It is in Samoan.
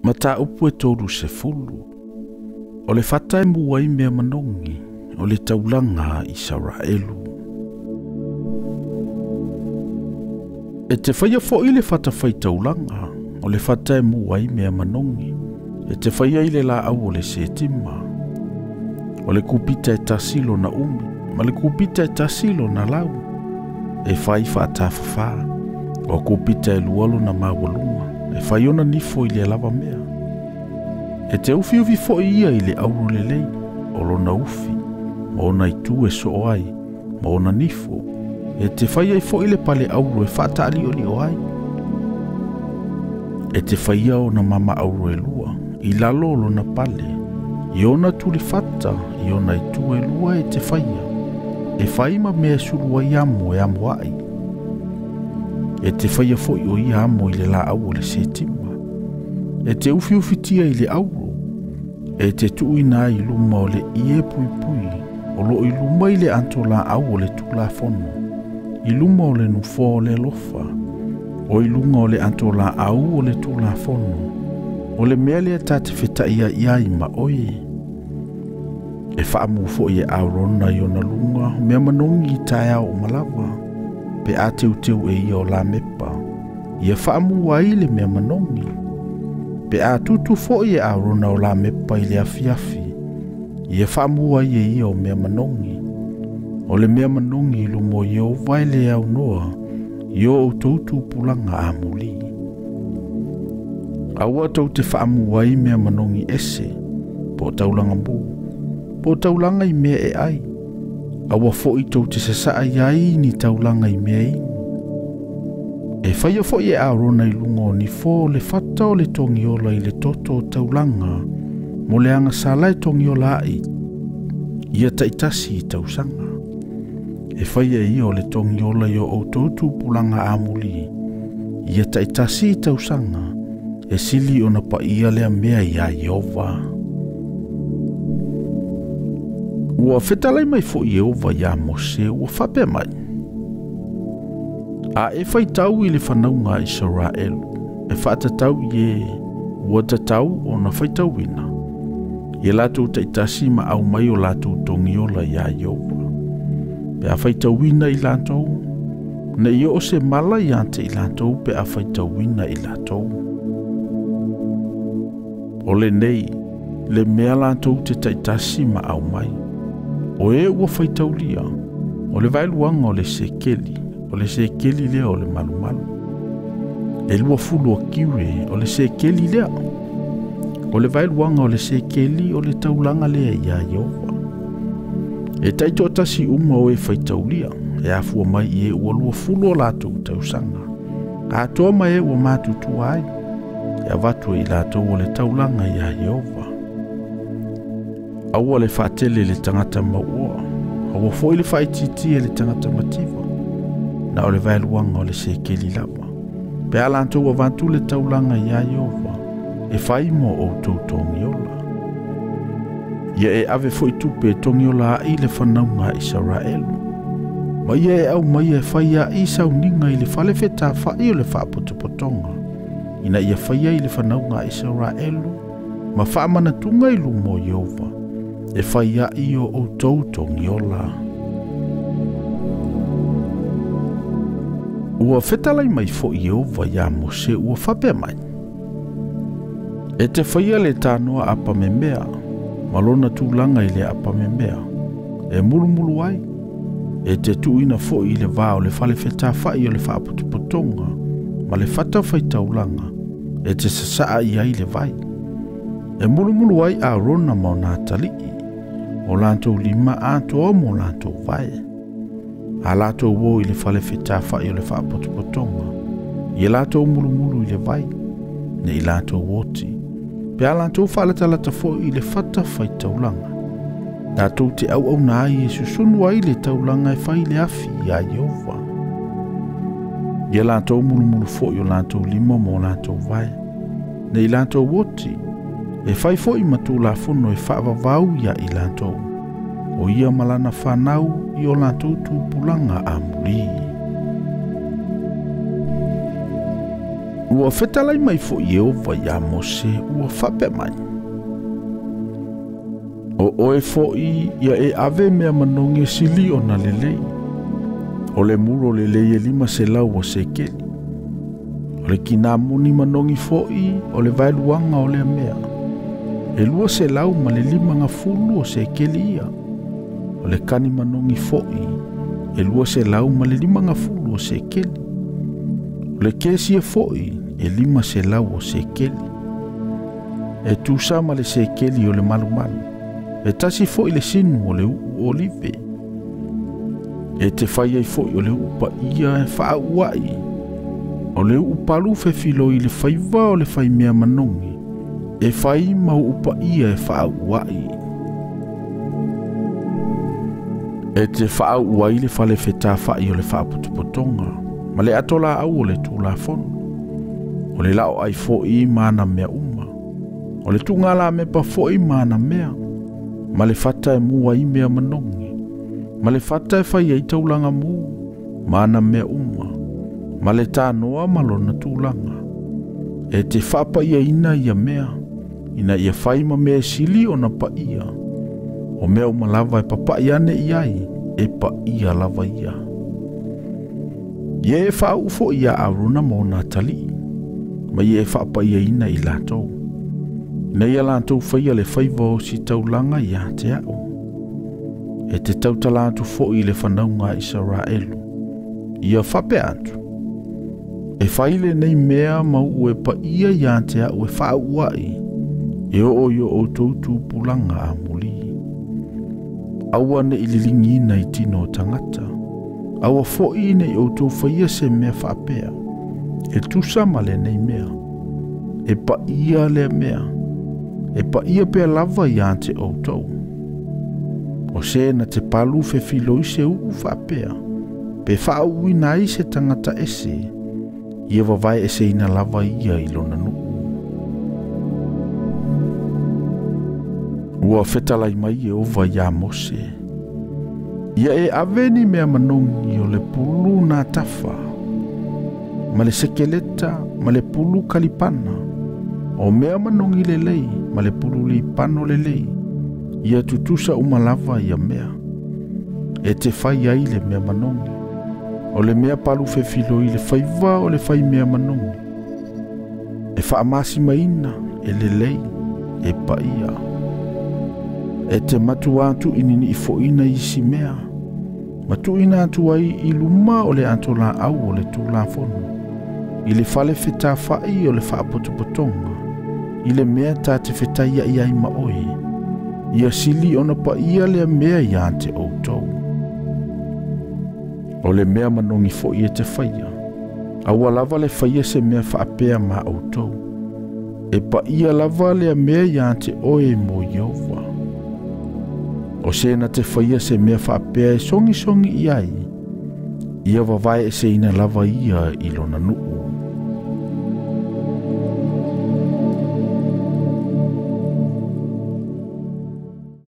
Mataupu e 30. O le fata e mu ai mea manogi, o le taulaga a Isaraelu. E te faia fo'i le fata faitaulaga, o le fata e mu ai mea manogi, e te faia i le laau o le setima. O le kupita e tasi lona umi, ma le kupita e tasi lona lau, e fai faatafafa, o kupita e lua lona maualuga, e fai ona nifo i le lava mea. E te ufiufi fo'i ia i le auro lelei, o lona ufi, ma ona itu e soo ai, ma ona nifo, e te fai ai fo'i le pale auro e faataaliolio ai. E te faia ona mama auro e lua, i lalo o lona pale, i ona tulifata, i ona itu e lua e te faia, e fai ma mea sulu ai amo e amo ai. E te faia fo'i o ia amo i le laau o le setima. E te ufiufitia i le auro, e te tuuina ai i luma o le ie puipui, o loo i luma i le ato laau o le Tulafono, i luma o le nofoa o le alofa, o i luga o le ato laau o le Tulafono, o le mea lea ta te fetaia i ai ma oe. E faamu fo'i e Aarona i ona luga, mea manogi i taeao uma lava, pe a teuteu e ia o lamepa, ia faamu ai le mea manogi. Pe a tutu fo'i e Aarona o lamepa i le afiafi, ia faamu ai e ia o mea manogi. O le mea manogi i luma o Ieova e le aunoa, i o outou tupulaga amuli. Aua tou te faamu ai mea manogi ese, po o taulaga mu, po o taulaga i mea e ai. Aua fo'i tou te sasaa i ai ni taulaga i mea inu. E faia fo'i e Aarona i luga o nifo o le fata o le togiola i le toto o taulaga, mo le agasala e togiola ai, ia taitasi i tausaga. E faia ia o le togiola i o outou tupulaga amuli, ia taitasi i tausaga, e sili ona paia lea mea iā Ieova. Ua fetalai mai fo'i Ieova iā Mose ua faapea mai, A e faitau i le fanauga a Isaraelu, e faatatau i e ua tatau ona faitauina, ia latou taitasi ma aumai o latou togiola iā Ieova. Pe a faitauina i latou, ne i oo se mala ia te i latou pe a faitauina i latou. O lenei, le mea latou te taitasi ma aumai. O e ua faitaulia, o le vaeluaga o le sekeli, o le sekeli lea o le malumalu. E 20 akiwe o le sekeli lea. O le vaeluaga o le sekeli o le taulaga lea iā Ieova. E taitoatasi uma o e faitaulia, e afua mai i e ua 20 o latou tausaga. Atoa ma e ua matutua ai, e avatu e i latou o le taulaga iā Ieova. Aua le faatele le tagata mauoa, aua fo'i le faaitiitia le tagata mativa, na o le vaeluaga o le sekeli lava. Pe a latou avatu le taulaga iā Ieova, e fai mo outou togiola. Ia e ave fo'i tupe e togiola ai le fanauga a Isaraelu. Ma ia e aumaia e fai ai sauniga i le fale fetafa'i o le faapotopotoga, ina ia faia i le fanauga a Isaraelu, ma faamanatuga i luma o Ieova, e fai ai o outou togiola. Ua fetalai mai fo'i Ieova iā Mose ua faapea mai, E te faia le tanoa apamemea, ma lona tulaga i le apamemea, e mulumulu ai, e te tuuina fo'i i le va o le fale fetafa'i o le faapotopotoga, ma le fata faitaulaga, e te sasaa i ai le vai. E mulumulu ai Aarona ma ona atalii, o latou lima atoa mo latou vae. A latou o i le fale fetafa'i o le faapotopotoga, ia latou mulumulu i le vai, ne i latou oti. Pe a latou faalatalata fo'i i le fata faitaulaga, latou te auauna ai e susunu ai le taulaga e fai le afi iā Ieova. Ia latou mulumulu fo'i o latou lima mo latou vae, ne i latou oti, e fai fo'i ma Tulafono e faavavau ia i latou, o ia ma lana fanau i o latou tupulaga amuli. Ua fetalai mai fo'i Ieova iā Mose ua faapea mai, O oe fo'i ia e ave mea manogi e sili ona lelei, o le mulo lelei e 500 o sekeli, o le kinamoni manogi fo'i o le vaeluaga o lea mea, e 250 o sekeli ia, o le kani manogi fo'i e 250 o sekeli, o le kesia fo'i e 500 o sekeli, e tusa ma le sekeli o le malumalu, e tasi fo'i le sinu o le uu olive, e te fai ai fo'i o le uu paia e faauai, o le uu palu fefiloi le faiva o le faimea manogi, e fai ma uu paia e faauai. E te faauai le fale fetafa'i o le faapotopotoga, ma le ato laau o le tulafono, o le lao ai fo'i ma ana mea uma, o le tugalamepa fo'i ma ana mea, ma le fata e mua ai mea manogi, ma le fata e fai ai taulaga mu, ma ana mea uma, ma le tanoa ma lona tulaga. E te faapaiaina ia mea, ina ia fai ma mea e sili ona paia, o mea uma lava e papa'i ane i ai, e paia lava ia. Ia e faauu fo'i ia Arona ma ona atalii, ma ia e faapaiaina i latou, ina ia latou faia le faiva o ositaulaga ia te a'u. E te tautala atu fo'i i le fanauga a Isaraelu, ia faapea atu, e fai lenei mea ma uu e paia ia te a'u e faauua'i, e oo i o outou tupulaga amuli. Aua ne'i liligiina i tino o tagata, aua fo'i ne'i outou faia se mea faapea, e tusa ma lenei mea, e paia lea mea, e paia pea lava ia te outou. O se na te palu fefiloi se uu faapea, pe faauuina ai se tagata ese, ia vavae eseina lava ia i lona nuu. Ua fetalai mai Ieova iā Mose, ia e ave ni mea manogi o le pulu na tafa, ma le sekeleta ma le pulu kalipana, o mea manogi lelei ma le pulu lipano lelei, ia tutusa uma lava ia mea, e te fai ai le mea manogi, o le mea palu fefiloi le faiva o le fai mea manogi, e faamasimaina e lelei e paia. E te matua atu i niniifo'ina isi mea, ma tu'uina atu ai i luma o le ato laau o le tulafono, i le fale fetafa'i o le faapotopotoga, i le mea ta te fetaia'i ai ma oe, ia sili ona paia lea mea ia te outou. O le mea manogi fo'i e te faia, aua lava le faia se mea faapea ma outou, e paia lava lea mea ia te oe mo Ieova. O se na te faia se mea faapea e sogisogi i ai, ia vavae eseina lava ia i lona nuu.